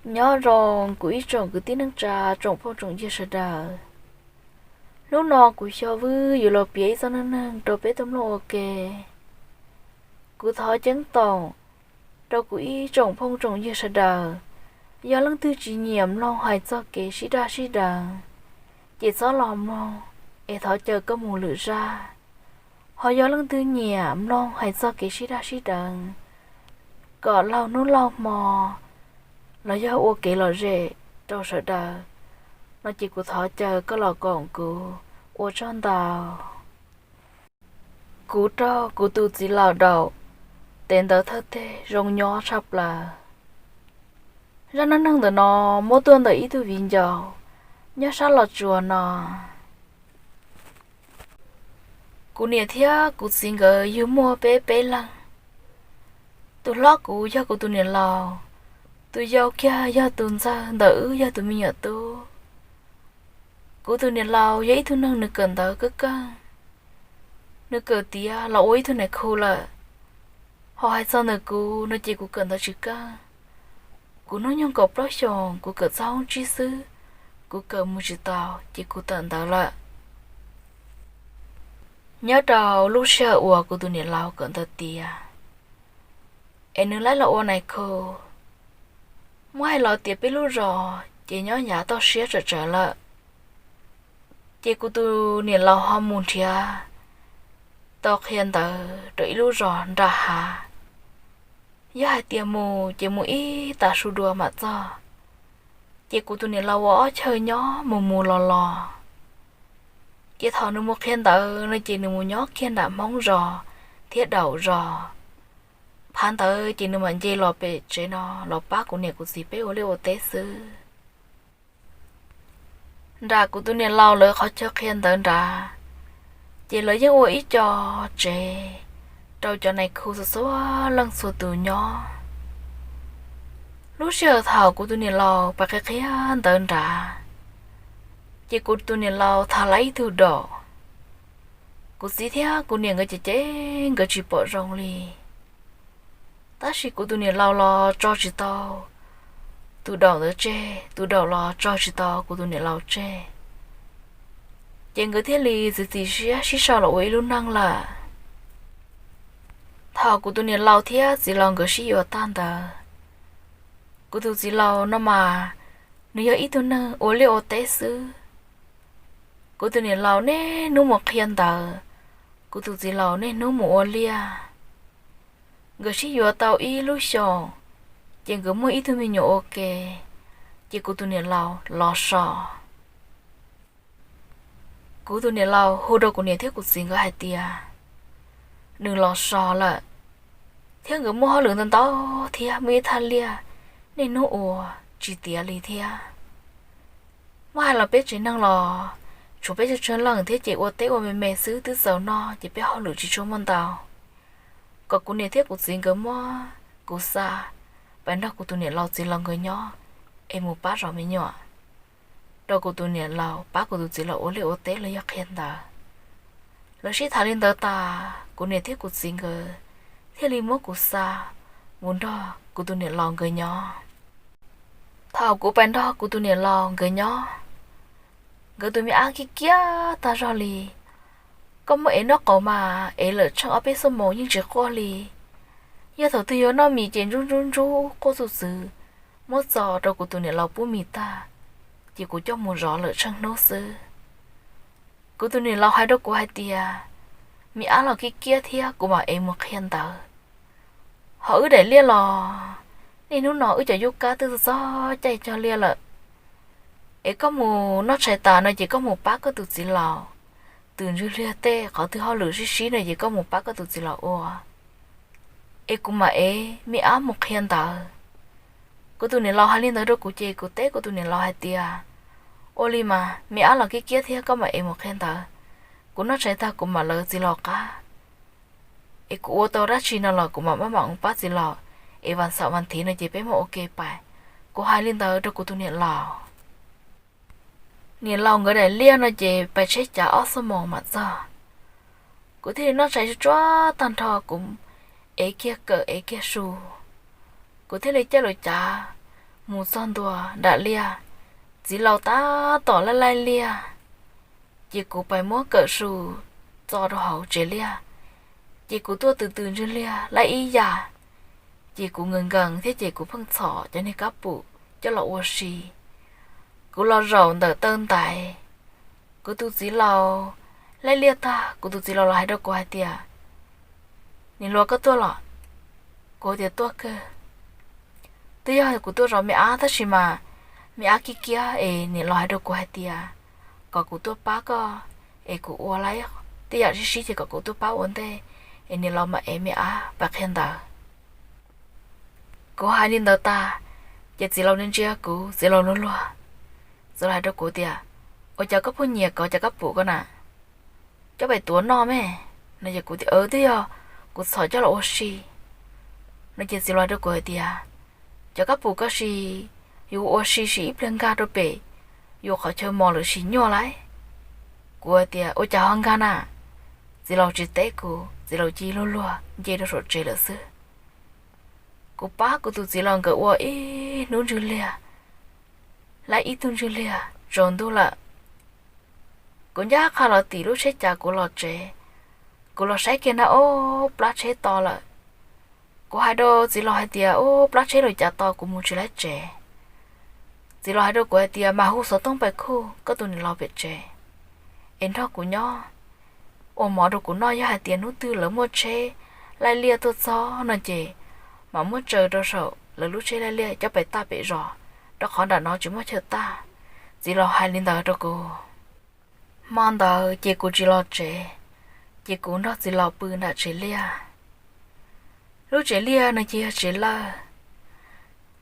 Nyob zoo kuv ib tsoom kwv tij neej tsa, tsoom phooj tsoom ywg sawv daws. Hnub no kuv Xyo Vwj yuav los piav ib txoj neej neeg rau peb tau mloog ua ke. Kuv thov ceeb toom rau kuv ib tsoom phooj tsoom ywg sawv daws, yog leej twg tsis nyiam mloog hais txog kev sib daj sib deev, ces txhob los mloog, es thov caw koj mus lwm zaj. Ho yog leej twg nyiam mloog hais txog kev sib daj sib deev kom laug hnub laug hmo los yog ua kev lom zem rau sawv daws no ces kuv thov caw koj los koom kuv. Ua tsaug ntau. Kuv raug kuv tus txiv laus daum tes ntawd thawj teg zoo nyob tshaj plaws. Zaj neej neeg ntawm no muab tuaj ntawm ib tug viv ncaus nyob sab Los Tsuas no. Kuv niam thiab kuv txiv nkawd yug muaj peb peb leeg. Tus hlob kuv yog kuv tus niam laus, tus yau kiag yog tus ntxawg ntawm wb yog tus me nyuam tub. Kuv tus niam laus yog ib tug neeg nws kawm ntawv kawg keej, nws kawm tiav los ua ib tug nais khu lawm. Ho hais txog ntawm kuv no ces kuv kawm ntawv tsis keej. Kuv hnub nyoog kaum plaub xyoos kuv kawm txog hoob tsib xwb, kuv kawm mus tsis tau ces kuv tawm ntawv lawm. Nyob rau lub sij hawm uas kuv tus niam laus kawm ntawv tiav es nws laib los ua nais khu, muab hais los tias peb lub zos ces nyob yav toj siab tsawm tsawv lawm. Ces kuv tus niam laus ho mus nrhiav tau qhia ntawv rau ib lub zos nram hav. Yog hais tias mus ces mus ib tag su dua mam txog. Ces kuv tus niam laus ua ob chaw nyob mus mus los los. Ces thaum nws mus qhia ntawv no ces nws mus nyob kiag nram Hmoob zos thiab Daum zos. Phav ntawd ces nws mam nce los pem tsev no los pab kuv niam kuv txiv peb ua liaj ua teb xwb. Nram kuv tus niam laus lawv qhov chaw qhia ntawv nrad, ces lawv yeej ua ib co tsev rau cov nais khu txhua txhua leej txhua tus nyob. Lub sij hawm thaum kuv tus niam laus pais qhia qhia ntawv nrad, ces kuv tus niam laus tham laiv ib tug daum. Kuv txiv thiab kuv niam nkawd cem cem nkawd tsis pom zoo li. Tab sis kuv tus niam laus los tso tsis tau tus daum ntawd tseg, tus daum los tso tsis tau kuv tus niam laus tseg. Ces nkawd thiaj li txiav txim siab sib sau los ua ib lub neej lawm. Thaum kuv tus niam laus thiab txiv laus nkawd sib yuav tag ntawd, kuv tus txiv laus no mas nws yog ib tug neeg ua liaj ua teb xwb. Kuv tus niam laus niaj hnub mus qhia ntawv, kuv tus txiv laus niaj hnub mus ua liaj. Nkawd sib yuav tau ib lub xyoos, ces nkawd muaj ib tug me nyuam ua ke, ces kuv tus niam laus los so. Kuv tus niam laus hu rau kuv niam thiab kuv txiv nkawd hais tias nws los so lawm, thiab nkawd muaj hauj lwm ntau ntau thiab muaj ib thaj liaj niaj hnub ua tsis tiav li thiab. Muab hais los peb tsev neeg los tshuav peb tsawg tsawg leej thiab ces ua teb ua me me xwb, twb txaus noj ces peb hauj lwm tsis tshua muaj ntau. Kom kuv niam thiab kuv txiv nkawd muab kuv xa pais nrog kuv tus niam laus txiv laus nkawd nyob, es mus pab zov me nyuam, rau kuv tus niam laus pab kuv tus txiv laus ua liaj ua teb los yog qhia ntawv. Lawv sib tham li ntawd tas, kuv niam thiab kuv txiv nkawd thiaj li muab kuv xa mus nrog kuv tus niam laus nkawd nyob. Thaum kuv pais nrog kuv tus niam laus nkawd nyob, nkawd tus me ab kiab kiab tag zog li. Koj muab ev noj qaum mas ev lawm tsheej ob peb xuab moos yeej tsis quaj li. Yog thaum twg yuav noj mis ces ntsub ntsub ntsub quaj txuj txwv, muab txo rau kuv tus niam laus pub mis tag, ces kuv coj mus zov lawm tsheej hnub xwb. Kuv tus niam laus hais rau kuv hais tias, me ab los kiab kiab thiab, kuv mam ev mus qhia ntawv. Ho wb daim liaj los niaj hnub no wb cov yub kab twb txog caij cog liaj lawm. Es koj mus noj tshais tas no ces koj mus pab koj tus txiv laus twm ntswg liag tej, qhov twg hauj lwm sib sib no ces koj mus pab koj tus txiv laus ua. Es kuv mam ev me ab mus qhia ntawv. Kuv tus niam laus hais li ntawd rau kuv ces kuv teb kuv tus niam laus hais tias, ua li mas me ab los kiab kiab thiab, koj mam ev mus qhia ntawv. Kuv noj tshais tag kuv mam lawv txiv laus qab. Es kuv ua tau dab tsi no los kuv mam maj mam mus pab txiv laus, es vas xaum vas thiv no ces peb mam ua ke pais. Kuv hais li ntawd rau kuv tus niam laus. Niam laus nkawd daim liaj no ces pais tsheb cav ob xuab moos mam txog. Kuv thiaj li noj tshais tsuag tsuag tag nrho, kuv ev kiag kawm ev kiag su. Kuv thiaj li coj lus cav, Mus txog ntua nram liaj, txiv laus tab tom laij laij liaj, ces kuv pais muab kawm su txo rau hauv tsev liaj, ces kuv tuaj tws tws ntswg liaj laij ib yam, ces kuv nkees nkees thiab ces kuv pheej txhom cov niag kab pum coj los ua si. Kuv los zaum ntawm taw ntaiv, kuv tus txiv laus laij liaj tag, kuv tus txiv laus los hais rau kuv hais tias, Niam hluas, koj tuaj los? Kuv tias, Tuaj kawg. Twb yog kuv tuaj zov me ab tab sis mas me ab kiab kiab es niam laus hais rau kuv hais tias kom kuv tuaj pab koj es kuv ua lawm tej yam sib sib ces kom kuv tuaj pab ua ntej es niam laus mam ev me ab pais qhia ntawv. Kuv hais li ntawd tas, ces txiv laus ntsia ntsia kuv, txiv laus luag luag, txiv laus hais rau kuv tias, Ua cas koj pheej nyiam kov cov kab pum ko na? Coj pais tuav noj me. No ces kuv tias, Twb yog kuv txhom coj los ua si. No ces txiv laus hais rau kuv hais tias, Cov kab pum ko sis yuav ua si sim ib pliag nkag rau pem yus qhov chaw mos lawm sim nyuaj lawm. Kuv tias, Ua cas ho nkag na? Txiv laus tsis teb kuv, txiv laus cia li luag luag nce rau saum tsev lawm xwb. Kuv pab kuv tus txiv laus nkawd ua ib hnub ntswg liaj, laij ib tug ntswg liaj tsaus ntuj lawm. Kuv ncaj qha los tim lub tsheb cav kuv los tsev, kuv los saib kiag na, ub, plab tsheb to lawm. Kuv hais rau txiv laus hais tias, Ub, plab tsheb lawm cav to kuv mus tsis laib tsev. Txiv laus hais rau kuv hais tias, Mas hu xov tooj pais khuj koj tus niam laus pem tsev es nrog kuv nyob ua mov rau kuv noj, yog hais tias hnub twg lawv muaj tsheb laij liaj tuaj txog no ces mam muab tsaws rau saum lawv lub tsheb laij liaj coj pais taj pem zos, rau qhov nram no tsis muaj chaw taj. Txiv laus hais li ntawd rau kuv. Hmo ntawd ces kuv tsis los tsev, ces kuv nrog txiv laus pw nram tsev liaj. Lub tsev liaj no ces yog tsev lawj,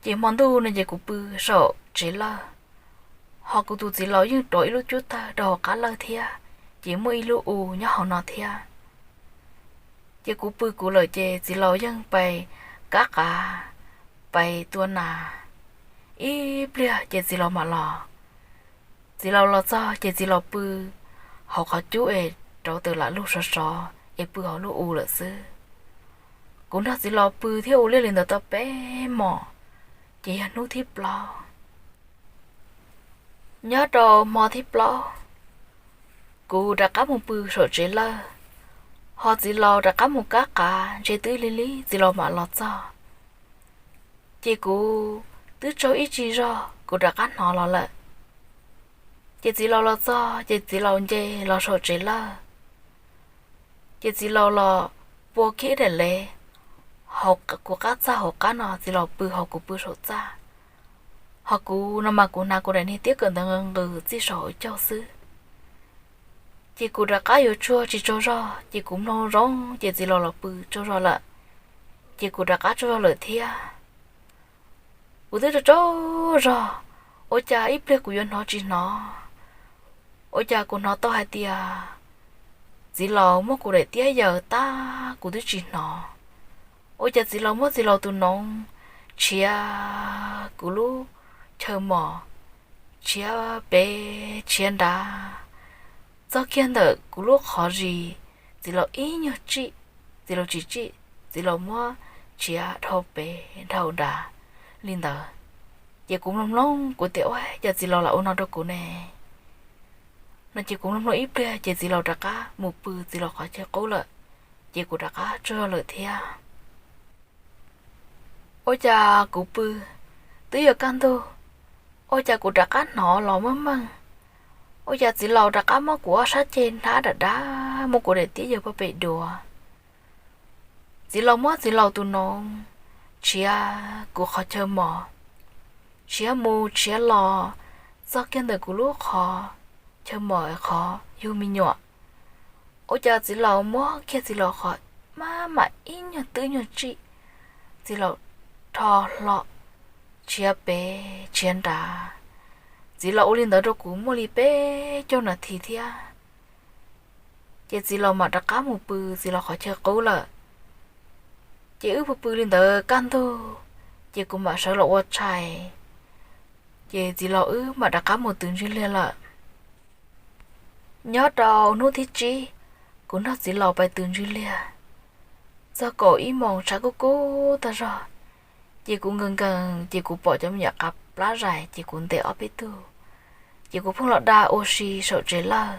ces hmo ntuj no ces kuv pw saum tsev lawj, ho kuv tus txiv laus yeej rov ib lub cub tawg rau hauv qab lawj thiab, ces muaj ib lub u nyob hauv no thiab. Ces kuv pw kuv lawm ces txiv laus yeej pais kab qav, pais tua nas, ib pliag ces txiv laus mam los. Txiv laus los txog ces txiv laus pw hauv qhov cub es rauv taws lam lug sov sov es pw hauv lub u lawm xwb. Kuv nrog txiv laus pw thiab ua liaj li ntawd tau peb hmos, ces yog hnub thib plaub. Nyob rau hmo thib plaub, kuv rov qab mus pw saum tsev lawj, ho txiv laus rov qab mus kab qav ntshe twb lig lig txiv laus mam los txog. Ces kuv twb tsaug ib tsig zog kuv rov qab hnov los lawm. Ces txiv laus los txog ces txiv laus nce los saum tsev lawj, ces txiv laus los pua kiag ib daim lev hauv kuv qab txaj hauv qab no, txiv laus pw hauv kuv pw saum txaj, ho kuv no mas kuv hnav kuv daim niag tiab kawm ntawv nqws nqws txij saum hauv caug xwb. Ces kuv rov qab yuav tsuag tsis tsaug zog ces kuv mloog zoo ces txiv laus los pw tsaug zog lawm, ces kuv rov qab tsaug zog lawm thiab. Kuv twb tsaug tsaug zog, ua cas ib pliag kuv yuav hnov tsis hnov, ua cas kuv hnov tau hais tias txiv laus muab kuv daim tiab yaws tag kuv twb tsis hnov. Ua cas txiv laus muab txiv laus tus noov tshiav kuv lub chaw mos, tshiav pem tshiav nrad, txog kiag ntawm kuv lub qhov zis, txiv laus ib nyuag tsij, txiv laus tsis tsij, txiv laus muab tshiav dhau pem dhau nrad li ntawd. Ces kuv mloog mloog kuv tias, Ua cas txiv laus lam ua no rau kuv ne? No ces kuv mloog mloog ib pliag ces txiv laus rov qab mus pw txiv laus qhov chaw qub lawm, ces kuv rov qab tsaug zog lawm thiab. Ua cas kuv pw twb yuav kaj ntug, ua cas kuv rov qab hnov los meej meej, ua cas txiv laus rov qab muab kuv ob sab ceg hnab dav dav, muab kuv daim tiab yaws pog pem duav. Txiv laus muab txiv laus tus noov tshiav kuv qhov chaw mos, tshiav mus tshiav los txog kiag ntawm kuv lub qhov chaw mos qhov yug me nyuam. Ua cas txiv laus muab kiag txiv laus qhov maj mam ib nyuag twb nyuag tsij, txiv laus rho hlo tshiav pem tshiav nrad. Txiv laus ua li ntawd rau kuv muaj li peb caug nas this thiab, ces txiv laus mam rov qab mus pw txiv laus qhov chaw qub lawm. Ces wb pw pw li ntawd kaj ntug, ces kuv mam sawv los ua tshais, ces txiv laus wb mam rov qab mus tws ntswg liag lawm. Nyob rau hnub thib tsib, kuv nrog txiv laus pais tws ntswg liag, txog kaum ib moos tshav kub kub tag zog, Ces kuv nkees nkees ces kuv pom cov me nyuam qav plab zais ces kuv ntes ob peb tug, ces kuv pheej los da ua si saum tsev lawj.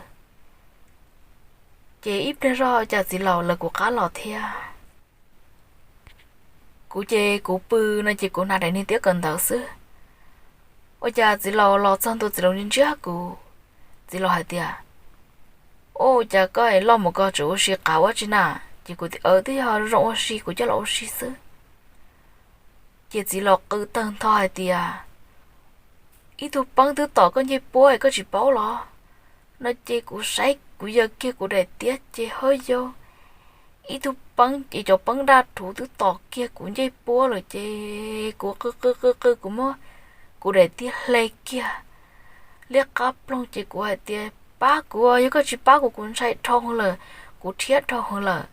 Ces ib pliag zog cas txiv laus lawv kuv qab los thiab. Kuv ces kuv pw no ces kuv hnav daim niag tiab kawm ntawv xwb. Ua cas txiv laus los txog ntua txiv laus ntsia ntsia kuv, txiv laus hais tias, Ua cas koj loj mus koj tseem ua si qav ua tsi na? Ces kuv tias, Twb yog zoo ua si kuv coj los ua si xwb. Ces txiv laus qw tawg ntho hais tias, Ib tug peeb twb tom koj ncej puab es koj tsis paub los? No ces kuv saib kuv yawg kiag kuv daim tiab ces hawb yau, ib tug peeb ces cov peeb daj rhuv twb tom kiag kuv ncej puab lawm ces kuv qw qw qw qw kuv muab kuv daim tiab hle kiag liab qab ploog ces kuv hais tias, Pab kuv, yog koj tsis pab kuv kuv ntshai dhau lawm, kuv rhiab dhau lawm.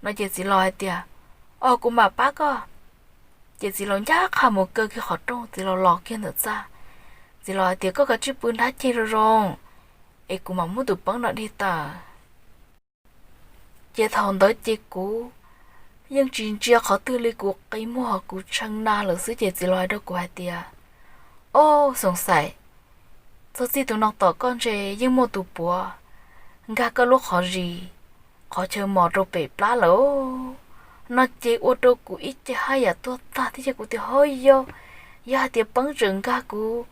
No ces txiv laus hais tias, Os, kuv mam pab koj. Ces txiv laus ncaj qha mus kaw kiag qhov rooj, txiv laus los kiag ntawm txaj. Txiv laus hais tias, Koj kav tsij pw nrab ceg zoo zoo es kuv mam muab tus peeb no dig tawm. Ces thaum ntawd ces kuv yeej tsis ntsia qhov twg li, kuv qi muag kuv tshee na lawm xwb ces txiv laus hais rau kuv hais tias, Ob, xoom xaim, txog txij tus no tom koj ntshe yeej muaj tus puav nkag koj lub qhov zis, qhov chaw mos rau pem plab lawm. No ces ua rau kuv ib ce haj yam tuag tag thiab ces kuv tias, Hawb yau, yog hais tias peeb tseem nkag kuv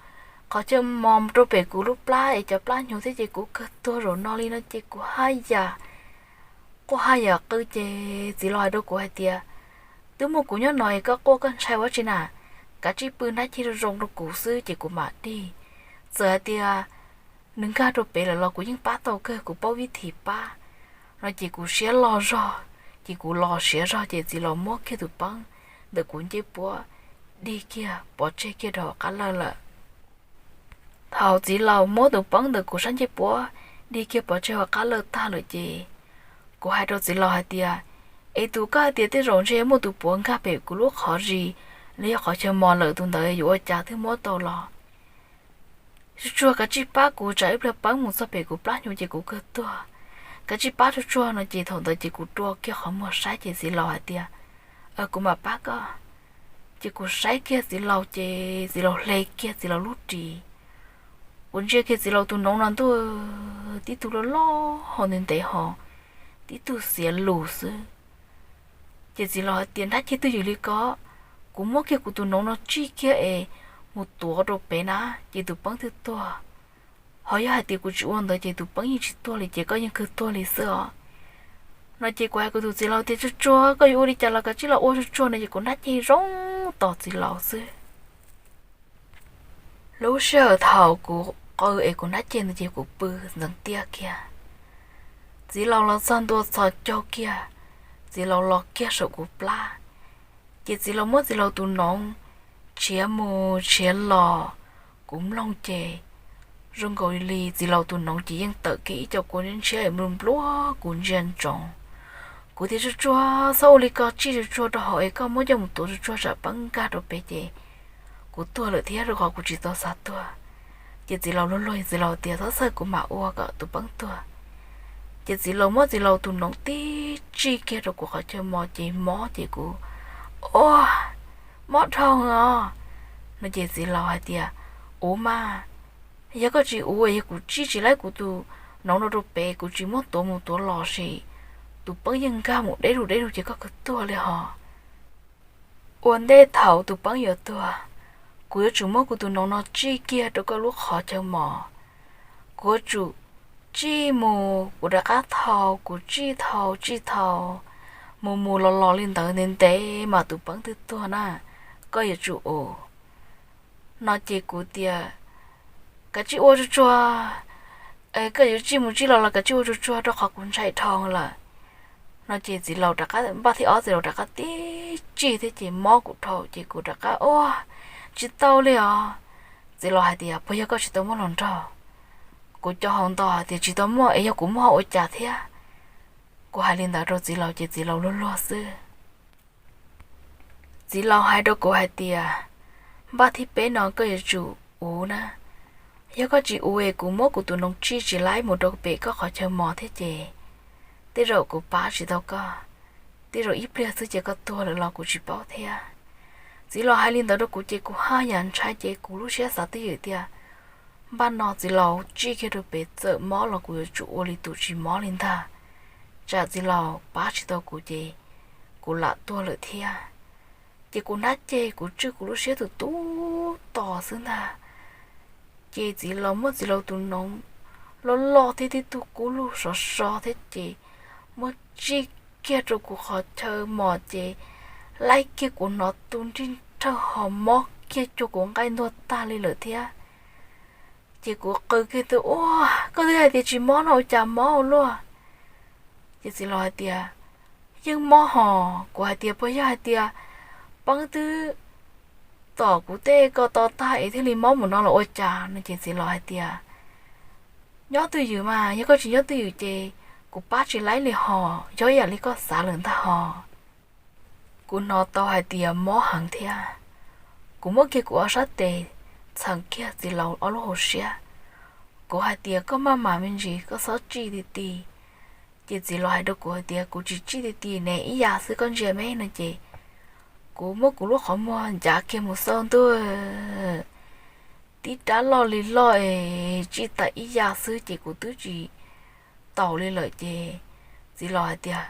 qhov chaw mos rau pem kuv lub plab es cov plab nyuv thiab ces kuv kawg tuag zaum no li. No ces kuv haj yam quaj haj yam qw ces txiv laus hais rau kuv hais tias, Twb muaj kuv nyob no es koj quaj koj ntshai ua tsi na? Kav tsij pw nrab ceg zoo zoo rau kuv xwb ces kuv mam dig. Txawm hais tias nws nkag rau pem lawm los kuv yeej pab tau kawg, kuv paub vib thim pab. No ces kuv siab loj zog, ces kuv los siav zog ces txiv laus muab kiag tus peeb ntawm kuv ncej puab dig kiag pov tseg kiag rau hauv qab lawj lawm. Thaum txiv laus muab tus peeb ntawm kuv sab ncej puab dig kiag pov tseg hauv qab lawj tag lawm ces kuv hais rau txiv laus hais tias, Es tus koj hais tias tej zaum ntshe muaj tus puav nkag pem kuv lub qhov zis los yog qhov chaw mos lawm, tus ntawd yuav ua cas thiaj muab tau los? Tsuag tsuag kav tsij pab kuv, tsam ib pliag peeb mus txog pem kuv plab hnyuv ces kuv kawg tuag. Kav tsij pab tsuag tsuag. No ces thaum ntawd ces kuv rua kiag qhov muag saib ces txiv laus hais tias, Kuv mam pab koj. Ces kuv saib kiag txiv laus ces txiv laus hle kiag txiv laus lub ris. Kuv ntsia kiag txiv laus tus noov no ntuj, tib tug loj loj ho ntev ntev ho tib tug xiav lus xwb. Ces txiv laus hais tias, Nrab ceg twj ywm li ko, kuv muab kiag kuv tus noov no tsij kiag es mus tuav rau pem na, ces tus peeb twb tuag. Ho yog hais tias kuv tsis ua ntawd ces tus peeb yeej tsis tuag li, ces koj yeej kawg tuag li xwb os. No ces kuv hais kuv tus txiv laus tias, Tsuag tsuag, koj yuav ua li cas los kav tsij los ua tsuag tsuag. No ces kuv nrab ceg zoo tos txiv laus xwb. Lub sij hawm thaum kuv qw es kuv nrab ceg ntawd ces kuv pw ntxeev tiaj kiag. Txiv laus los txog ntua txhos caug kiag, txiv laus los kiag saum kuv plab. Ces txiv laus muab txiv laus tus noov tshiav mus tshiav los, kuv mloog ces zoo nkaus li txiv laus tus noov ces yeej tawm kiag ib co kua ntshiab nplua nplua kuv ntsia ntsoov. Kuv tias, Tsuag tsuag, txhob ua li ko, tsij tsuag tsuag rau hauv es koj muab coj mus tuav tsuag tsuag tsam peeb nkag rau pem ces kuv tuag lawm thiab, rau qhov kuv tsis tau xav tuag. Ces txiv laus luag luag, txiv laus tias, Txhob txhawj, kuv mam ua kom tus peeb tuag. Ces txiv laus muab txiv laus tus noov tib tsij kiag rau kuv qhov chaw mos ces mob ces kuv, Ua, mob dhau os. No ces txiv laus hais tias, Uv mas, yog koj tsis uv, yog kuv tsij tsis laib kuv tus noov no rau pem, kuv tsis muab tuav mus tuav los sis tus peeb yeej nkag mus deb lug deb lug ces koj kawg tuag li hos. Ua ntej thaum tus peeb yuav tuag, kuv yuav tsum muab kuv tus noov no tsij kiag rau koj lub qhov chaw mos. Kuv yuav tsum tsij mus, kuv rov qab thau, kuv tsij thau tsij thau, mus mus los los li ntawd ntev ntev mas tus peeb twb tuag na, koj yuav tsum uv. No ces kuv tias, Kav tsij ua tsuag tsuag, koj yuav tsij mus tsij los los kav tsij ua tsuag tsuag rau qhov kuv ntshai dhau lawm. No ces txiv laus rov qab, npaj thib ob txiv laus rov qab tib tsij thiab ces mob kuv dhau ces kuv rov qab, Ua, tsis tau li os. Txiv laus hais tias, Puas yog koj tsis tau muaj hluas nraug? Kuv co hau nto hais tias, Tsis tau muaj es yog kuv muaj ho ua cas thiab? Kuv hais li ntawd rau txiv laus ces txiv laus luag luag xwb. Txiv laus hais rau kuv hais tias, Npaj thib peb no koj yuav tsum uv na. Yog koj tsis uv es kuv muab kuv tus noov tsij tsis laib mus rau pem koj qhov chaw mos thiab ces tej zaum kuv pab tsis tau koj, tej zaum ib pliag xwb ces koj tuag lawm los kuv tsis paub thiab. Txiv laus hais li ntawd rau kuv ces kuv haj yam ntshai ces kuv lub siab xav twj ywm tias npaj no txiv laus tsij kiag rau pem txawm mob los kuv yuav tsum ua li tus tsis mob li ntag, tsam txiv laus pab tsis tau kuv ces kuv lam tuag lawm thiab. Ces kuv hnab ceg kuv tswj kuv lub siab tus tub tos xwb ntag. Ces txiv laus muab txiv laus tus noov loj loj thiab tib tug kub lug sov so thiab ces muab tsij kiag rau kuv qhov chaw mos ces laib kiag kuv hnov tu nrig nrhawj ho mob kiag cuag kuv nqaij ntuag tag li lawm thiab. Ces kuv qw kiag tias, Ua, koj twb hais tias tsis mob no ua cas mob ua luaj? Ces txiv laus hais tias, Yeej mob hos. Kuv hais tias, Puas yog hais tias peeb twb tom kuv tej ko to tag es thiaj li mob mus no los ua cas? No ces txiv laus hais tias, Nyob twj ywm mas, yog koj tsis nyob twj ywm ces kuv pab tsis laib li hos, yog ib yam li koj xav lawm ntag hos. Kuv hnov tau hais tias mob heev thiab. Kuv muab kiag kuv ob sab tes txheem kiag txiv laus ob lub hauv siab. Kuv hais tias, Koj maj mam me ntsis, koj txhob tsij ti ti. Ces txiv laus hais rau kuv hais tias, Kuv tsis tsij ti ti ne, ib yam xwb, koj ntsia me. No ces kuv muab kuv lub qhov muag ncav kiag mus xauj ntuj, tib rab loj li loj es tsij tas ib yam xwb ces kuv twb tsis taus li lawm ces txiv laus hais tias,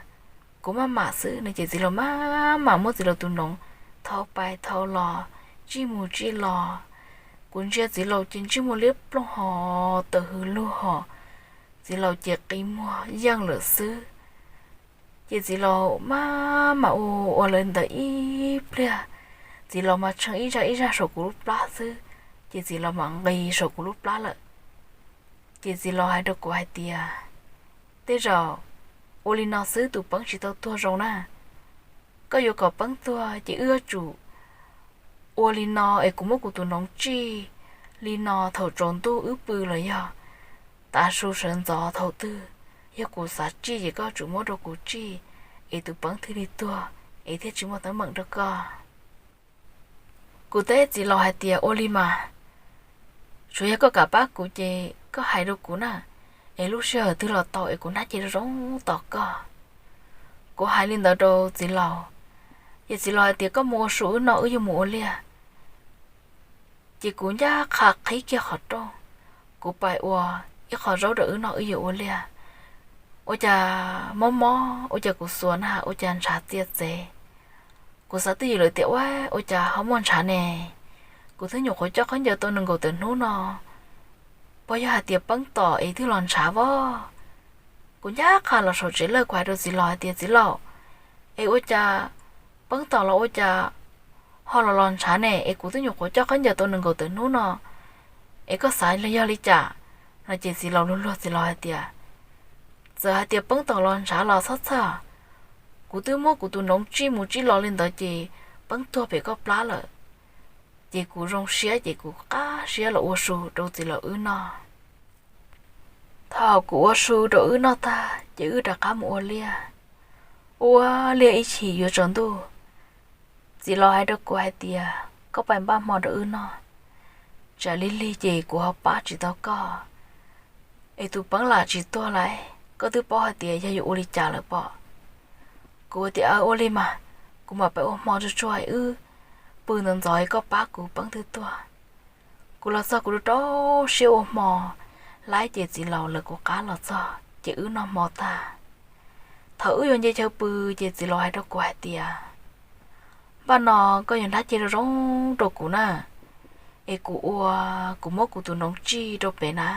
Kuv maj mam xwb. No ces txiv laus maj mam muab txiv laus tus noov thau pais thau los, tsij mus tsij los. Kuv ntsia txiv laus ces ntsej muag liab ploog hos tawm hws lug hos, txiv laus ces qi muag yeej lawm xwb. Ces txiv laus maj mam ua ua li ntawd ib pliag, txiv laus mas tshee ib zaj ib zaj saum kuv lub plab xwb, ces txiv laus mam nqis saum kuv lub plab lawm. Ces txiv laus hais rau kuv hais tias, Tej zaum ua li no xwb tus peeb tsis tau tuag zoo na. Koj yuav kom peeb tuag ces wb yuav tsum ua li no es kuv muab kuv tus noov tsij li no, thaum tsaus ntuj wb pw los yog tav su sawv ntxov thaum twg, yog kuv xav tsij ces koj tsum muab rau kuv tsij es tus peeb thiaj li tuag es thiaj tsis muaj teeb meem rau koj. Kuv teb txiv laus hais tias, Ua li mas, tsuav yog koj kam pab kuv ces koj hais rau kuv na, es lub sij hawm twg los tau es kuv hnab ceg zoo tos koj. Kuv hais li ntawd rau txiv laus, ces txiv laus hais tias, Koj mus ua su wb noj, wb yuav mus ua liaj. Ces kuv ncaj qha qhib kiag qhov rooj, kuv pais ua ib qho zaub rau wb noj, wb yuav ua liaj. Ua cas mob mob, ua cas kuv xuas na ua cas ntshav txia txev. Kuv xav twj ywm lawm tias, Ua, ua cas ho muaj ntshav ne? Kuv twb nyuam qhuav coj khaub ncaws tau nees nkaum tawm hnub no, puas yog hais tias peeb tom es twb los ntshav vog? Kuv ncaj qha los saum tsev lawm kuv hais rau txiv laus hais tias, Txiv laus, es ua cas peeb tom los ua cas ho los los ntshav ne? Es kuv twb nyuam qhuav coj khaub ncaws tau nees nkaum tawm hnub no, es koj xav yog li cas? No ces txiv laus luag luag txiv laus hais tias, Txawm hais tias peeb tom los ntshav los txhob txhawj, kuv twb muab kuv tus noov tsij mus tsij los li ntawd ces peeb tuag pem koj plab lawm. Ces kuv zoo siab ces kuv qab siab los ua su rau txiv laus wb noj. Thaum kuv ua su rau wb noj tag ces wb rov qab mus ua liaj. Ua liaj ib chim yuav tsaus ntuj, txiv laus hais rau kuv hais tias, Koj pais npaj hmo rau wb noj, tsam lig lig ces kuv ho pab tsis tau koj, es tus peeb lam tsis tuag lauj. Koj twb paub hais tias yog yuav ua li cas lawm pob? Kuv tias, Ua li mas, kuv mam pais ua hmo tsuag tsuag wb pw ntxov ntxov koj pab kuv, peeb twb tuag. Kuv los txog kuv rau rau siab ua hmo, laib ces txiv laus lawv kuv qab los txog ces wb noj hmo tag. Thaum wb yuav nce chaw pw ces txiv laus hais rau kuv hais tias, Npaj no koj yuav hnab ceg zoo zoo rau kuv na, es kuv ua, kuv muab kuv tus noov tsij rau pem na,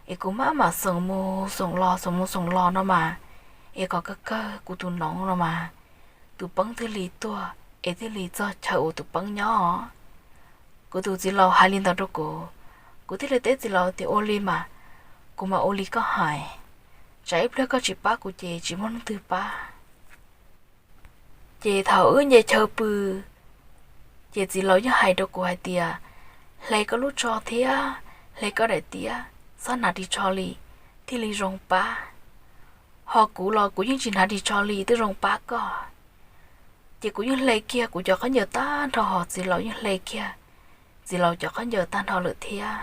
es kuv maj mam xoom mus xoom los xoom mus xoom los no mas, es kom kawg kawg kuv tus noov no mas, tus peeb thiaj li tuag es thiaj li txog chaw uas tus peeb nyob. Kuv tus txiv laus hais li ntawd rau kuv, kuv thiaj li teb txiv laus tias, Ua li mas, kuv mam ua li koj hais, tsam ib pliag koj tsis pab kuv ces tsis muaj leej twg pab. Ces thaum wb nce chaw pw, ces txiv laus yeej hais rau kuv hais tias, Hle koj lub tsho thiab hle koj daim tiab, txhob hnav ris tsho li, thiaj li zoo pab. Ho kuv los kuv yeej tsis hnav ris tsho li twb zoo pab koj. Ces kuv yeej hle kiag kuv cov khaub ncaws tag nrho, ho txiv laus yeej hle kiag txiv laus cov khaub ncaws tag nrho lawm thiab.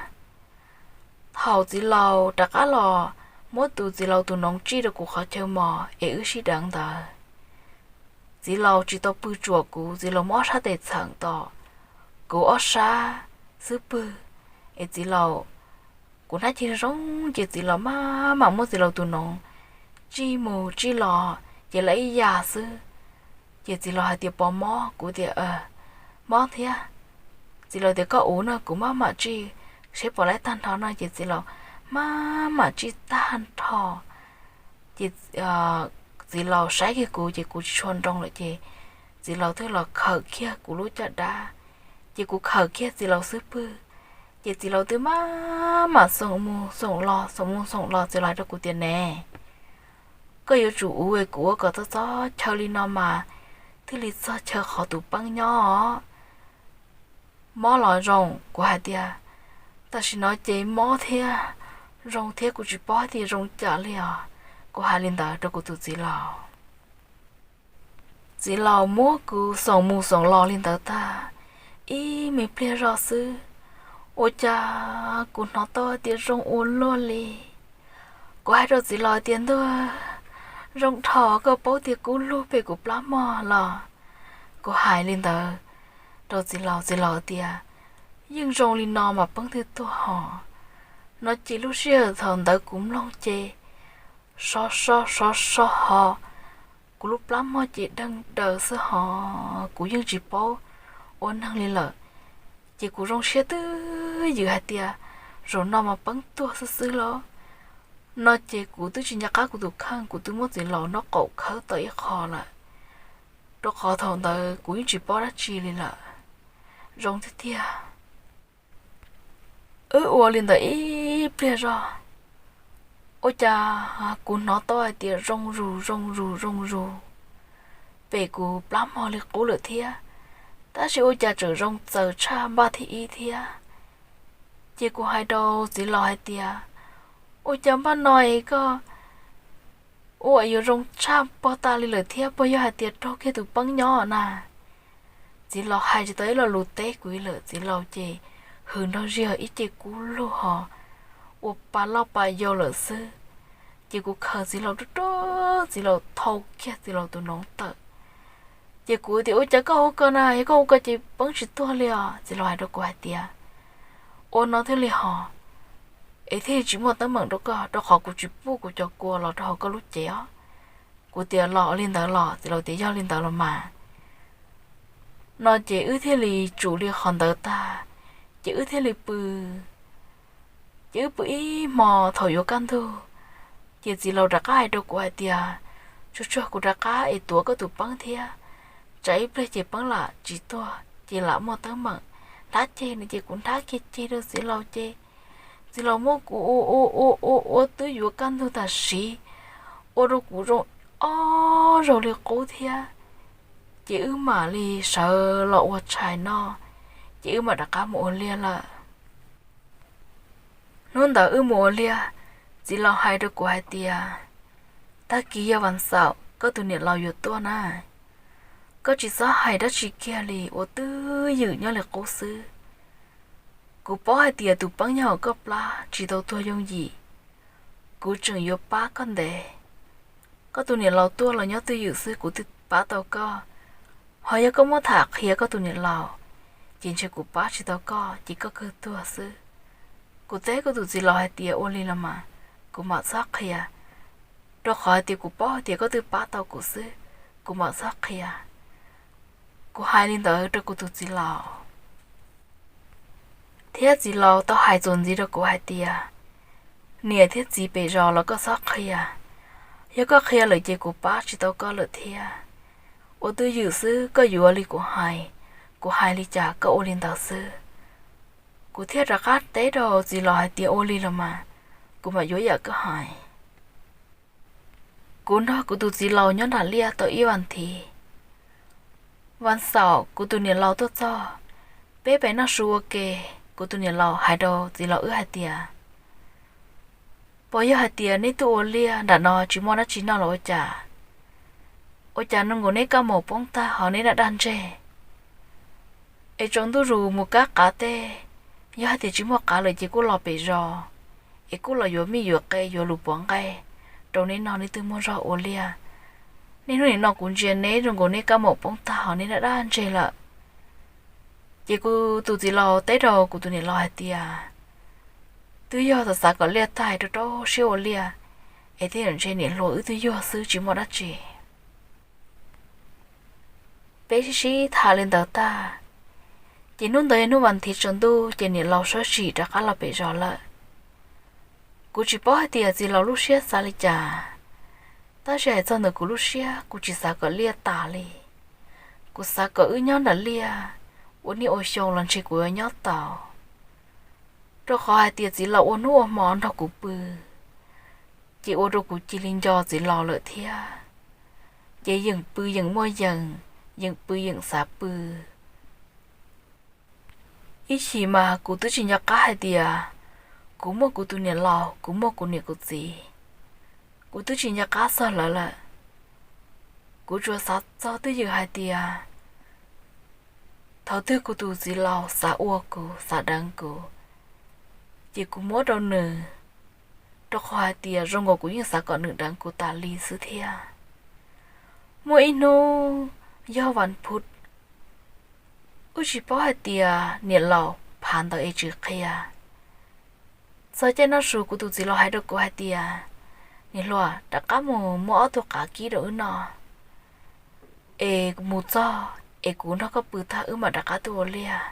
Thaum txiv laus rov qab los muab tus txiv laus tus noov tsij rau kuv qhov chaw mos es wb sib deev ntawd, Txiv laus tsis tau pw tsuam kuv, txiv laus muab ob sab tes txheem tom kuv ob sab xub pwg, es txiv laus, kuv hnab ceg zoo ces txiv laus maj mam muab txiv laus tus noov tsij mus tsij los ces lawv ib yam xwb. Ces txiv laus hais tias, pos mob? Kuv tias, mob thiab. Txiv laus tias, koj ua no kuv maj mam tsij seb pom lawv tag nrho no. Ces txiv laus maj mam tsij tag nrho. Ces txiv laus saib kiag kuv ces kuv tsis tshua nroo lawm ces txiv laus twb los khawm kiag kuv lub caj dab, ces kuv khawm kiag txiv laus xub pwg. Ces txiv laus twb maj mam xoom mus xoom los xoom mus xoom los, txiv laus hais rau kuv tias, ne, koj yuav tsum ua es kuv ua kom txog txog chaw li no mas thiaj li txog chaw qhov tus peeb nyob os. Mob los zoo? Kuv hais tias, tam sim no ces mob thiab zoo thiab, kuv tsis paub tias zoo cas li os. Kuv hais li ntawd rau kuv tus txiv laus. Txiv laus muab kuv xoom mus xoom los li ntawd tag, ib me pliag zog xwb, ua cas kuv hnov tau tias zoo ua luaj li. Kuv hais rau txiv laus tias, ntuj, zoo dhau, koj paub tias kub lug pem kuv plab mog los? Kuv hais li ntawd rau txiv laus, txiv laus tias, yeej zoo li no mas peeb twg tuag hos. No ces lub sij hawm thaum ntawd kuv mloog ces sov so sov so hos, kuv lub plab mog ces deeg daws xwb hos, kuv yeej tsis paub ua neeg li lawm. Ces kuv zoo siab twb ywm hais tias, zaum no mas peeb tuag xwb xwb los. No ces kuv twb tsis nco qab kuv tus kheej, kuv twb muab txiv laus nraub qaum khawb tau ib qho lawm, rau qhov thaum ntawd kuv yeej tsis paub dab tsi li lawm. Zoo tiag tiag. Wb ua li ntawd ib pliag zog, ua cas kuv hnov tau hais tias zoo zus zoo zus zoo zus pem kuv plab mog li qub lawm thiab, tab sis ua cas tseem zoo txaws tshaj npaj thib ib thiab. Ces kuv hais rau txiv laus hais tias, ua cas npaj no es koj ua yuav zoo tshaj pog tas li lawm thiab, puas yog hais tias raug kiag tus peeb nyob na? Txiv laus hais tsis tau ib lo lus teb kuv li lawm, txiv laus ces hwm nrog ziag ib ce kub lug hos, ua pa loj pa yau lawm xwb. Ces kuv khaws txiv laus rub rub, txiv laus thau kiag txiv laus tus noov tawm. Ces kuv tias, ua cas koj ua ko na, yog koj ua ko ces peeb tsis tuag li os. Txiv laus hais rau kuv hais tias, ua no thiaj li hos, es thiaj li tsis muaj teeb meem rau koj, rau qhov kuv tsis pub kuv cov kua los rau hauv koj lub cev os. Kuv tias, los li ntawd los? Txiv laus tias, yog li ntawd los mas. No ces wb thiaj li tsum li qhov ntawd tag, ces wb thiaj li pw. Ces wb pw ib hmo, thaum yuav kaj ntug, ces txiv laus rov qab hais rau kuv hais tias, tsuag tsuag kuv rov qab es tuav koj tus peeb thiab, tsam ib pliag ces peeb lam tsis tuag ces lam muaj teeb meem. Nrhab ceg no ces kuv nrhab kiag ceg rau txiv laus ces txiv laus muab kuv ua ua ua ua ua twb yuav kaj ntug tam sim, ua rau kuv zoo ob zaug li qub thiab. Ces wb mam li sawv los ua tshais noj, ces wb mam rov qab mus ua liaj lawm. Hnub ntawd wb mus ua liaj, txiv laus hais rau kuv hais tias, tag kis yog vas xaum koj tus niam laus yuav tuaj na, koj tsis txhob hais dab tsi kiag li, ua twj ywm nyob li qub xwb. Kuv paub hais tias tus peeb nyob hauv koj plab tsis tau tuag yooj yim, kuv tseem yuav pab koj ntev. Koj tus niam laus tuaj los nyob twj ywm xwb, kuv twb pab tau koj. Ho yog koj muab tham qhia koj tus niam laus, ces ntshe kuv pab tsis tau koj, ces koj kawg tuag xwb. Kuv teb kuv tus txiv laus hais tias, ua li los mas, kuv mam txhob qhia, rau qhov hais tias kuv paub hais tias koj twb pab tau kuv xwb, kuv mam txhob qhia. Kuv hais li ntawd rau kuv tus txiv laus, thiab txiv laus tau hais txuas ntxiv rau kuv hais tias, niam thiab txiv pem zos los koj txhob qhia, yog koj qhia lawm ces kuv pab tsis tau koj lawm thiab. Ua twj ywm xwb, koj yuav li kuv hais, kuv hais li cas koj ua li ntawd xwb. Kuv thiaj rov qab teb rau txiv laus hais tias, ua li los mas, kuv mam yuav yam koj hais. Kuv nrog kuv tus txiv laus nyob nram liaj tau ib vas thiv. Vas xaum kuv tus niam laus tuaj txog, peb pem noj su ua ke, kuv tus niam laus hais rau txiv laus wb hais tias, puas yog hais tias neb tuaj ua liaj nram no tsis muaj dab tsi noj los ua cas? Ua cas nub nkaus neb kab maum poob tag ho neb noj dag ntseg? Es tsaus ntuj zus mus kab qav tej, yog hais tias tsis muaj qav lawm ces kuj los pem zos, es kuj los yuav mij yuav qe yuav lus puav nqaij rau neb noj, neb twb muaj zog ua liaj. Niaj hnub nim no kuv ntsia neb zoo nkaus neb kab moum poob tag hos neb daj daj ntseg lawm. Ces kuv tus txiv laus teb rau kuv tus niam laus hais tias, twb yog xav xav kom liaj tag rau rau siab ua liaj, es thiaj ntshe niam hluas wb twb yuag xwb tsis muaj dab tsi. Peb sib sib tham li ntawd tag, ces hnub ntawd yog hnub vas thiv tsaus ntuj ces niam laus sawv tsees rov qab los pem zos lawm. Kuv tsis paub hais tias txiv laus lub siab xav li cas, tab sis hais txog ntawm kuv lub siab kuv tsis xav kom liaj tas li. Kuv xav kom wb nyob nram liaj ua niaj ua xyoo los ntshe kuv yuav nyob tau, rau qhov hais tias txiv laus ua hnub ua hmo nrog kuv pw, ces ua rau kuv cia li nco txiv laus lawm thiab. Ces yeem pw yeem muaj yees, yeem pw yeem xav pw. Ib chim mas kuv twb tsis nco qab hais tias kuv muaj kuv tus niam laus, kuv muaj kuv niam kuv txiv, kuv twb tsis nco qab txog lawv lawm. Kuv tsuas xav txog twj ywm hais tias thaum twg kuv tus txiv laus xav ua kuv, xav deev kuv, ces kuv muab rau nws, rau qhov hais tias zoo nkaus kuv yeej xav kom nws deev kuv tas li xwb thiab. Muaj ib hnub yog vas phuv, wb tsis paub hais tias niam laus phav ntawd es tsis qhia. Txog caij noj su kuv tus txiv laus hais rau kuv hais tias, niam hluas, rov qab mus muab ob tug qav kib rau wb noj, es mus txog es kuv nrog koj pw tag wb mam rov qab tuaj ua liaj.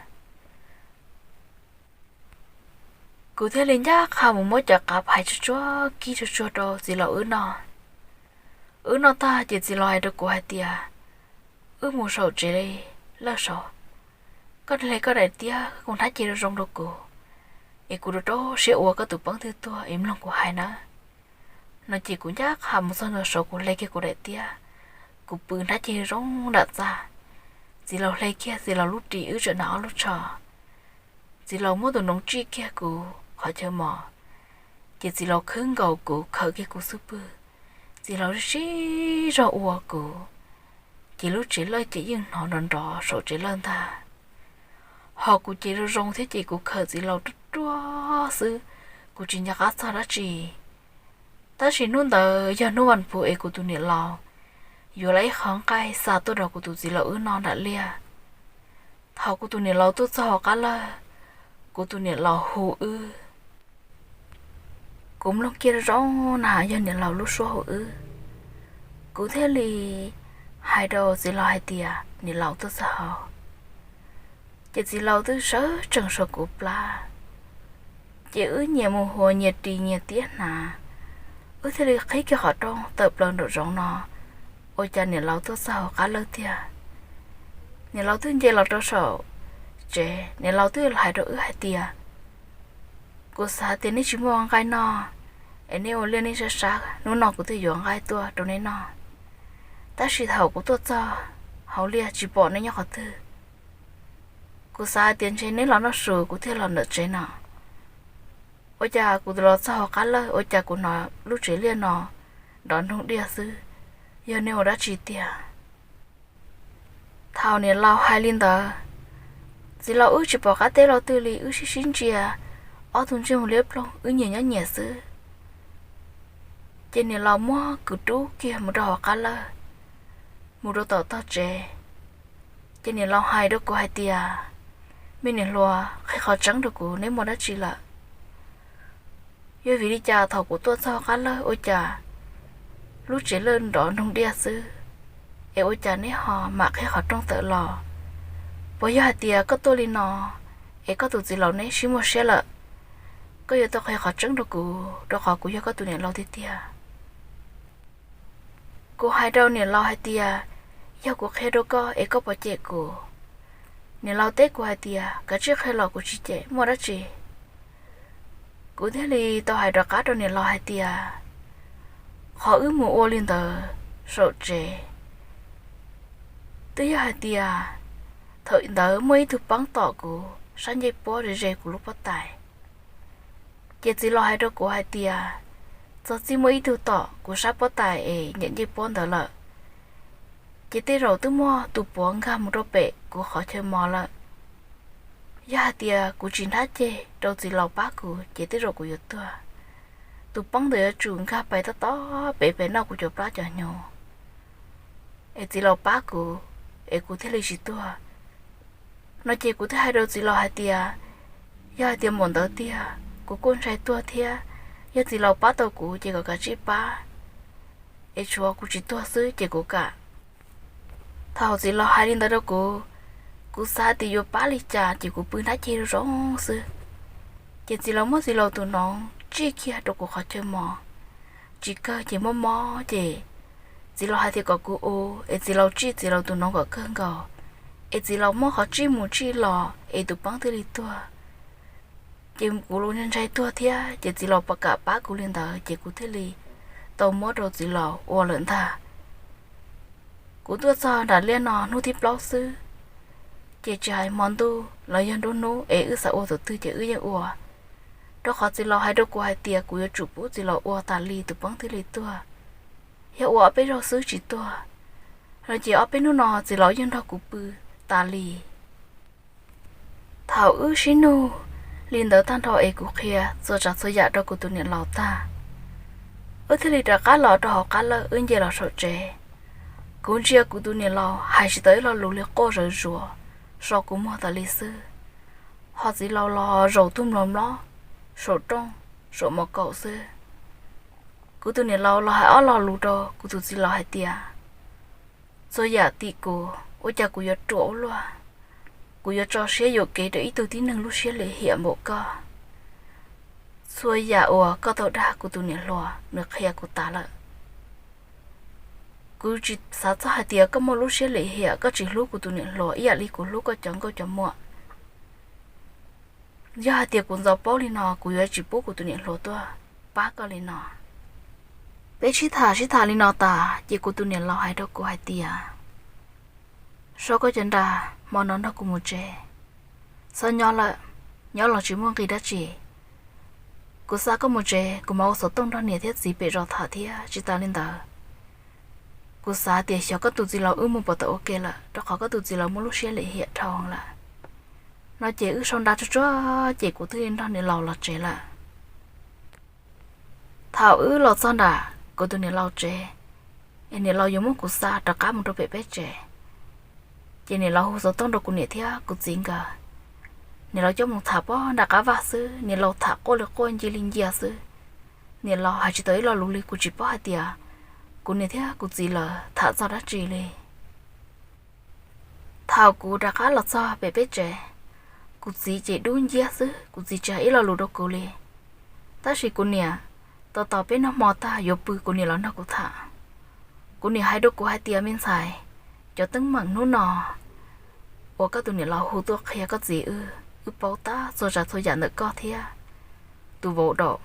Kuv thiaj li ncaj qha mus muab cov qav phais tsuag tsuag kib tsuag tsuag rau txiv laus wb noj. Wb noj tag ces txiv laus hais rau kuv hais tias, wb mus saum tsev lawj saud, koj hle koj daim tiab koj hnab ceg zoo zoo rau kuv, es kuv rau rau siab ua koj tus peeb twg tuag es mloog kuv hais nawb. No ces kuv ncaj qha mus txog ntua saud kuv hle kiag kuv daim tiab, kuv pw hnab ceg zoo nram txaj. Txiv laus hle kiag txiv laus lub ris wb tseem hnav ob lub tsho. Txiv laus muab tus noov tsij kiag kuv qhov chaw mos, ces txiv laus khwb nkaus kuv khawm kiag kuv xub pwg. Txiv laus sib zog ua kuv, ces lub tsev lawj ces yeej hnov nrov nrov saum tsev lawj ntag. Ho kuv ces zoo zoo thiab ces kuv khawm txiv laus ruaj ruaj xwb, kuv tsis nco qab txog dab tsi. Tab sis hnub ntawd yog hnub vas phuv es kuv tus niam laus yuav lawm ib qho nqaij xa tuaj rau kuv tus txiv laus wb noj nram liaj. Thaum kuv tus niam laus tuaj txog hauv qab lawj, kuv tus niam laus hu wb. Kuv mloog kiag zoo zoo na yog niam laus lub suab hu wb. Kuv thiaj li hais rau txiv laus hais tias niam laus tuaj txog hauv. Ces txiv laus twb sawv tsees saum kuv plab, ces wb nyias mus hua nyias ris nyias tiab hnav. Wb thiaj li qhib kiag qhov rooj tawm plaws nraum zoov no, ua cas niam laus tuaj txog hauv qab lawj tiag. Niam laus twb nce los rau saum tsev, niam laus twb hais rau wb hais tias, kuv xav tias neb tsis muaj nqaij noj, es neb ua liaj neb sab sab, hnub no kuv thiaj yuav nqaij tuaj rau neb noj. Tab sis thaum kuv tuaj txog hauv liaj tsis pom neb nyob qhov twg. Kuv xav tias ntshe neb los noj su kuv thiaj los ntawm tsev no. Ua cas kuv los txog hauv qab lawj ua cas kuv hnov lub tsev liaj no nrov nroog diaj xwb, yog neb ua dab tsi tiag? Thaum niam laus hais li ntawd, txiv laus wb tsis pom qab teb los twg li, wb sib sib ntsia, ob tug ntsej muag liab ploog wb nyias nyob nyias xwb. Ces niam laus muab kuv rub kiag mus rau hauv qab lawj, mus rau tom tog tsev. Ces niam laus hais rau kuv hais tias, me niam hluas, qhia qhov tseeb rau kuv, neb muaj dab tsi lawm? Yog vim li cas thaum kuv tuaj txog qab lawj ua cas lub tsev lawj nrov nroog diaj xwb, es ua cas neb ho mam qhib qhov rooj tawm los? Puas yog hais tias koj tuaj li no es koj tus txiv laus neb sib muaj siab lawm? Koj yuav tau qhia qhov tseeb rau kuv, rau qhov kuv yog koj tus niam laus tiag tiag. Kuv hais rau niam laus hais tias, yog kuv qhia rau koj es koj puas cem kuv? Niam laus teb kuv hais tias, kav tsij qhia los kuv tsis cem, muaj dab tsi? Kuv thiaj li tau hais rov qab rau niam laus hais tias, qhov wb mus ua li ntawd saum tsev, twb yog hais tias thaum ntawd muaj ib tug peeb tom kuv sab ncej puab ze ze kuv lub pob tais. Ces txiv laus hais rau kuv hais tias, txog txij muaj ib tug tom kuv sab pob tais es nyem ncej puab ntawd lawm, ces tej zaum twb muaj tus puav nkag mus rau pem kuv qhov chaw mos lawm. Yog hais tias kuv tsis nrhab ceg rau txiv laus pab kuv ces tej zaum kuv yuav tuag. Tus peeb ntawd yuav tsum nkag pais tob tob pem pem noj kuv cov plab cov hnyuv. es txiv laus pab kuv, es kuv thiaj li tsis tuag. No ces kuv thiaj hais rau txiv laus hais tias, yog hais tias npaum ntawd tiag kuv kuj ntshai tuag thiab, yog txiv laus pab tau kuv ces kom kav tsij pab, es tshuav kuv tsis tuag xwb ces kuv kam. Thaum txiv laus hais li ntawd rau kuv, kuv xav tias yuav pab li cas ces kuv pw nrab ceg zoo xwb. Ces txiv laus muab txiv laus tus noov tsij kiag rau kuv qhov chaw mos, tsis kawg ces mob mob ces txiv laus hais tias kom kuv ua, es txiv laus tsij txiv laus tus noov kom kawg nkaus, es txiv laus muab qhov tsij mus tsij los es tus peeb thiaj li tuag. Ces kuv ntshai tuag thiab ces txiv laus kam pab kuv li ntawd ces kuv thiaj li tau muab rau txiv laus ua lawm ntag. Kuv tuaj txog nram liaj no hnub thib plaub xwb, ces tsis hais hmo ntuj los yog nruab hnub es wb xav ua tus twg ces wb yeej ua, rau qhov txiv laus hais rau kuv hais tias kuv yuav tsum pub txiv laus ua tas li tus peeb thiaj li tuag, yog ua ob peb zaug xwb tsis tuag. No ces ob peb hnub no txiv laus yeej nrog kuv pw tas li. Thaum wb sib nug li ntawd tag nrho es kuv qhia txhua tsav txhua yam rau kuv tus niam laus tag, wb thiaj li rov qab los rau hauv qab lawj wb nce los saum tsev. Kuv ntsia kuv tus niam laus hais tsis tau ib lo lus li, quaj zawv zuav so kuv muag tas li xwb. Ho txiv laus los zaum tus mlom mlob saum rooj, saum mos kaum xwb. Kuv tus niam laus los hais ob lo lus rau kuv tus txiv laus hais tias, txhua yam tim kuv, ua cas kuv yuav ruam ua luaj, kuv yuav tso siab yuam kev rau ib tug tib neeg lub siab lim hiam npaum koj. Txhua yam uas koj tau dag kuv tus niam hluas nws qhia kuv tas lawm. Kuv tsis xav txog hais tias koj muaj lub siab lim hiam, koj tsis hlub kuv tus niam hluas ib yam li kuv hlub koj cov nkauj cov muam. Yog hais tias kuv ntxov paub li no kuv yuav tsis pub kuv tus niam hluas tuaj pab koj li no. Peb sib tham sib tham li no tas ces kuv tus niam laus hais rau kuv hais tias, so koj cov nra, hmo no nrog kuv mus tsev, txhob nyob lawm, nyob los tsis muaj nqis dab tsi. Kuv xa koj mus tsev, kuv mam ua xov tooj nrog niam thiab txiv pem zos tham thiab. Tsis tas li ntawd, kuv xav tias xyov koj tus txiv laus wb mus puas tau ua ke lawm, rau qhov koj tus txiv laus muaj lub siab lim hiam dhau lawm. No ces wb sau nra tsuag tsuag ces kuv thiaj li nrog niam laus los tsev lawm. Thaum wb los txog nram kuv tus niam laus tsev, es niam laus yuav muab kuv xa rov qab mus rau pem peb tsev, ces niam laus hu xov tooj rau kuv niam thiab kuv txiv nkawd. Niam laus coj mus tham pob nram qab vaj xwb, niam laus tham quaj li quaj ncia li ncia xwb. Niam laus hais tsis tau ib lo lus li, kuv tsis paub hais tias kuv niam thiab kuv txiv lawv tham txog dab tsi li. Thaum kuv rov qab los txog pem peb tsev, kuv txiv ces dub nciab xwb, kuv txiv tsis hais ib lo lus rau kuv li. Tab sis kuv niam, tos tos peb noj hmo tag yuav pw kuv niam los nrog kuv tham. Kuv niam hais rau kuv hais tias, me ntxhais, cov teeb meem hnub no uas koj tus niam laus hu tuaj qhia koj txiv wb, wb paub tab txhua tsav txhua yam ntawm koj thiab tus vauv daum.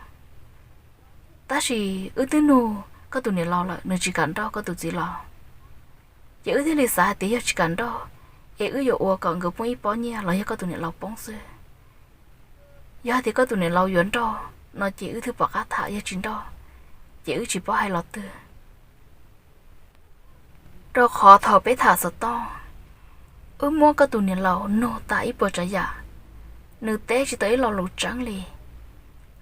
Tab sis wb twb nug koj tus niam laus lawm, nws tsis kam nrauj koj tus txiv laus. Ces wb thiaj li xav hais tias yog tsis kam nrauj, es wb yuav ua kom nkawd poob ib pob nyiaj los yog koj tus niam laus poob xwb. Yog hais tias koj tus niam laus yuav nrauj no ces wb thiaj pom qab tham, yog tsis nrauj ces wb tsis paub hais los twg. Rau qhov thaum peb tham xov tooj, wb muab koj tus niam laus nug tas ib puas tsav yam, nws teb tsis tau ib lo lus tseeb li.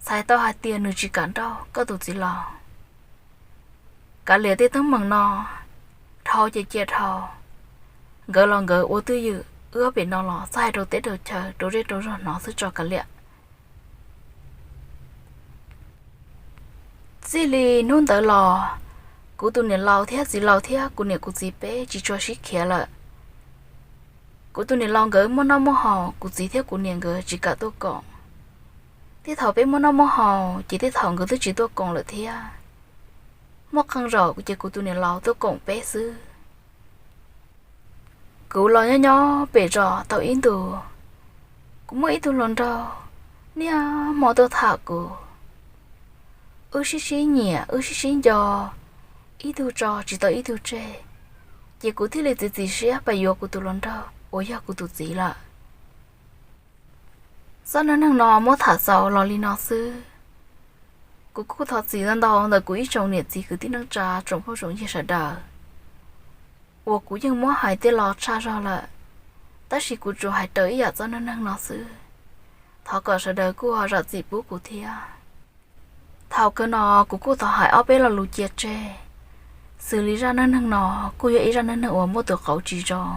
Txhais tau hais tias nws tsis kam nrauj koj tus txiv laus. Kav liam tej teeb meem no dhau ces cia dhau, nkawd los nkawd ua twj ywm, wb pem no los txhob hais rau teb rau chaw rau zej rau zog hnov xwb tso kav liam. Txij li hnub ntawd los, kuv tus niam laus thiab txiv laus thiab kuv niam kuv txiv peb tsis tshua sib khiav lawm. Kuv tus niam laus nkawd muaj noj muaj haus, kuv txiv thiab kuv niam nkawd tsis kam tuaj koom. Tej thaum peb muaj noj muaj haus ces tej thaum nkawd twb tsis tuaj koom lawm thiab. Muaj qee zaum ces kuv tus niam laus tuaj koom peb xwb. Kuv los nyob nyob pem zos tau ib ntus, kuv muaj ib tug hluas nraug niaj hmo tuaj tham kuv. Wb sib sib nyiam wb sib sib nco, ib tug tso tsis tau ib tug tseg, ces kuv thiaj li txiav txim siab pais yuav kuv tus hluas nraug uas yog kuv tus txiv lawm. Txoj neej neeg no muab tham xaus los li no xwb. Kuv kuj thov txim ntau ntau ntawm kuv ib tsoom niam txiv kwv tij neej tsa tsoom phooj tsoom ywg sawv daws uas kuv yeej muab hais tej lo tshaj zog lawm, tab sis kuv tsuas hais raws ib yam txoj neej neeg no xwb. Thov kom sawv daws kuj ho zam txim pub kuv thiab. Thaum kawg no kuv kuj thov hais ob peb lo lus cia tseg. Xws li zaj neej neeg no kuj yog ib zaj neej neeg uas muaj tus qauv tsis zoo.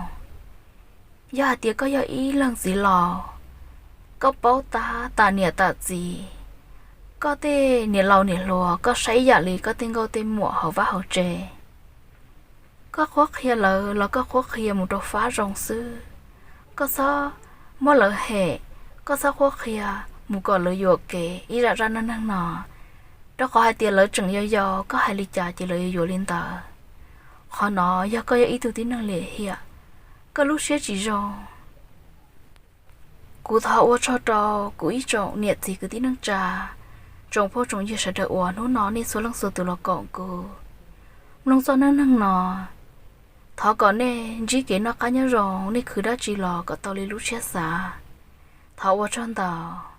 Yog hais tias koj yog ib leeg txiv laus, koj paub tab tas niam tas txiv, koj tej niam laus niam hluas koj saib ib yam li koj tej nkauj tej muam hauv vaj hauv tsev. Koj qhuab qhia lawv los koj qhuab qhia mus rau fab zoo xwb. Koj txhob muab lawv hem, koj txhob qhuab qhia mus kom lawv yuam kev ib zaj zaj neej neeg no, rau qhov hais tias lawv tseem yau yau, koj hais li cas ces lawv yuav yuav li ntawd. Qhov no yog koj yog ib tug tib neeg lim hiam, koj lub siab tsis zoo. Kuv thov ua tsaug rau kuv ib tsoom niam txiv kwv tij neej tsa, tsoom phooj tsoom ywg sawv daws uas hnub no nej txhua leej txhua tus los koom kuv mloog txoj neej neeg no. Thov kom nej ntsib kev noj qab nyob zoo, nej khwv dab tsi los kom tau li lub siab xav. Thov ua tsaug ntau.